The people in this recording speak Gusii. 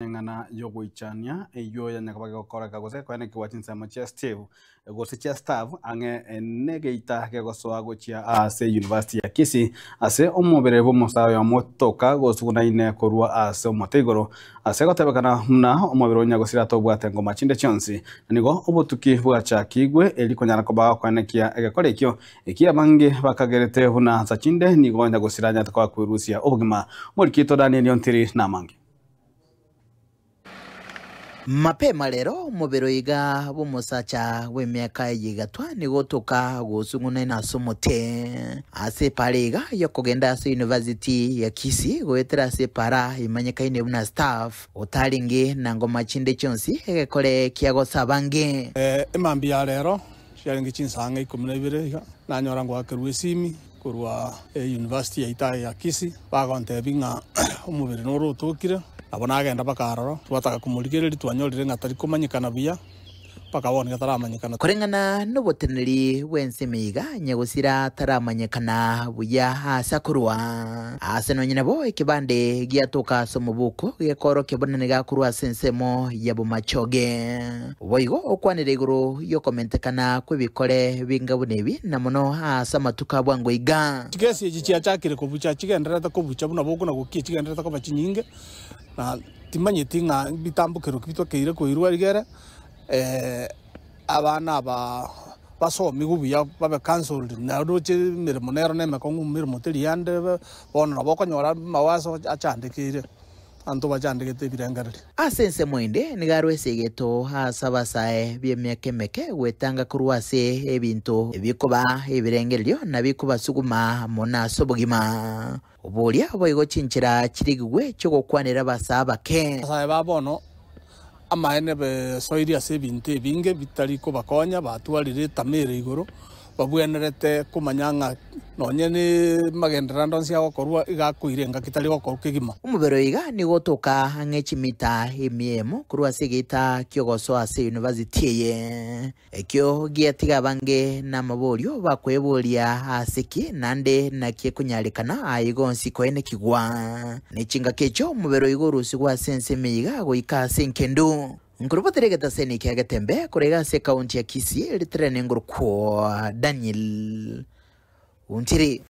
Eng'ana y'ogoichania eyio yanyakaba gegokoreka gose koenekigwa chinsemo chia Steve gose chia Staff ang'e negeita gegosoa gochia ase University ya Kisii ase omobere bw'omosae oyomo otoka gosugunaine korwa ase omote igoro ase gotebekana buna omobere o nyagosira tobwate ngoma chinde chionsi na nigo obotuki bwachakigwe eri konyara koba gokoenekia egekora ekio eki abange bakagerete buna nsa chinde nigo nyagosira anyarete koba kwerusia obogima. Omorikito Daniel Ontiri namange. Mapema rero omobere oiga bw'omosacha bw'emiaka eye egatwa nigo otoka gosung'unaina ase omote ase epara iga y'okogenda ase University ya Kisii goetera ase epara emanyekaine buna Staff otarenge na ngoma chinde chionsi egekore kia gosa abange. Emambia ya rero chiarenge chinsa ang'e 12 iga, nanyora ngoakerwa esimi Korwa eyunivasiti yaito aye ya Kisii bagontebia ng'a omobere noro otokire, nabo nagenda mpaka aroro, twataka komorigereria twanyorire ng'a tari komanyekana buya, mpaka bono iga taramanyekana. Koreng'ana noboteneneri bw'ensemo iga, nyagosira taramanyekana buya aase akorwa. Aase nonye nabo ekebande giatoka ase omobuko gekoorokia buna nigo akorwa ase ensemo ya bomachoge. Boigo okwanire igoro y'okomentekana kw'ebikore binga buna ebi, na mono aase amatuko a bwango iga. Chigesi echi chiachakire kobucha, chigendererete kobucha buna bokona gokia, chigendererete koba chinyinge, na timanyeti ng'a bitambokero ki bitokeire koirwa rigere abana aba basomigwe buya babe counseled, na roche emeremo nero na emekong'u emeremo teri ande, bono nabo okonyora amawaso achandekeire. Abanto bachandegete ebirengererio. Ase ensemo ende nigo arwese egeto ase abasae b'emiaka emeke gwetanga korwa ase ebinto bikoba ebirengererio na bikobasuguma mono ase obogima. Oboria boigo chinchera chirigigwe chi'ogokwanera abasae abake. Abasae ba bono amaene besoirie ase ebinto ebinge bitari kobakonya, batwarire etama ere igoro, babwenerete komanya ng'a nonye namagenderero ande onsi agokorwa iga akoira engaki tari gokorwa kegima. Omobere oyo iga nigo otoka ang'e chimita emia emo korwa ase egeita ki'ogosoa ase yunivasiti eye. Ekio giatiga abange namaborio bakweboria aase ki naende naki ekonyarekana aye igo onsi koenekigwa. Ne chingaki echio omobere oigo orusigwe ase ense emeiga goika ase enkendu. Nkorobotera egetaseni kia Getembe korwa iga ase ekaunti ya Kisii ritere nengorokwo Daniel Ontiri.